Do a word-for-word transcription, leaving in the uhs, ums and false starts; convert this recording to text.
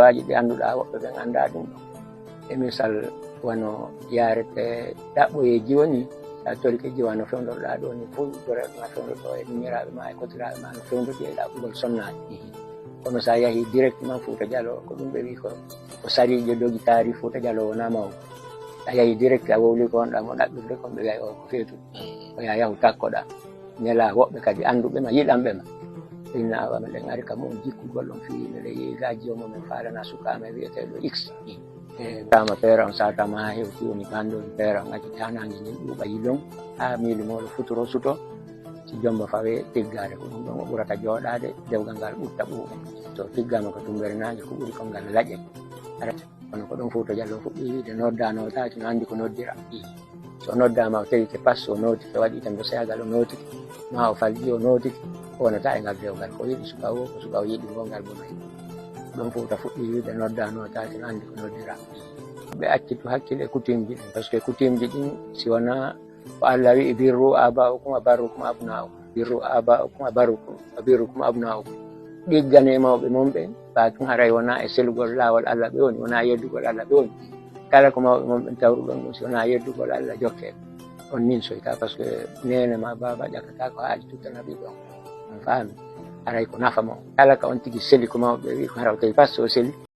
Waaji ɗi annduɗaa woɓɓe ɓen anndaa ɗum ɗon. E misal, wano yaarete ɗaɓɓoyeeji woni, so a torike jiwa no fewndorɗaa ɗoo ni fof, goree ma fewndo ɗoo e miñiraaɓe ma e kotiraaɓe ma no fewndori e ɗaɓɓugol sonnaaji. Kono so a yahii directement Fuuta Jaloo, ko ɗum ɓe wii ko, ko sariijo dogitaari Fuuta Jaloo wonaa mawɗo. A yahii direct, a wowlii ko honɗaa mo ɗaɓɓirde kon, ɓe wi'ay o ko feetuɗo. Ko yaa yahu takkoɗaa. Nelaa woɓɓe kadi annduɓe ma, yiɗanɓe ma. Inna awa meɗen ari ka mu'un jikkugol on fii meɗen yi'i gaaji o mo men faalana sukaaɓe wi'eteeɗo X. E taama peera on saataama haa hewti woni banndo on peera on acci taanaange nden ɗuuɓa yilon haa miili mooɗo futuro suto. Si jomba fawee tiggaare ko ɗum ɗon o ɓurata jooɗaade dewgal ngal ɓurta ɓuuɓa. So tiggaama ko tumbere naange ko ɓuri kon ngal laƴe. Ara kono ko ɗon Fuuta Jaloo fuɗɗi wi'ude noddaa nootaaki no anndi ko noddira. So noddaama o tewike pas o nootike, waɗi tan doseyagal o nootike, maa o falji o nootike, o wonata e ngal dewgal. Ko yiɗi suka o, ko suka o yiɗi ngo ngal bonoyi. Ɗon Fuuta fuɗɗi wi'ude noddaa nootaaki no anndi ko noddira. Ɓe accitu hakkille e kutimji ɗin, parce que kutimji ɗin si wonaa ko Allah wi'i birru aaba'akum wa barrukum abna'ukum. Birru aaba'akum wa barrukum, wa birrukum abna'ukum. Ɗigganee mawɓe mon ɓen, baa tun haray wonaa e selugol laawol Allah ɓe woni, wonaa yeddugol Allah ɓe woni. Kala ko mawɓe mon ɓen tawruɗon ɗum, si wonaa yeddugol Allah, jokkee. On ninsoyta, parce que neene ma baaba ƴakkataa ko haali tuttana ɓiɗɗo on. On faami? Haray ko nafa mo. Kala ka on tigi seli ko mawɓe ɓe wi'i ko hara o tawi pas o seli.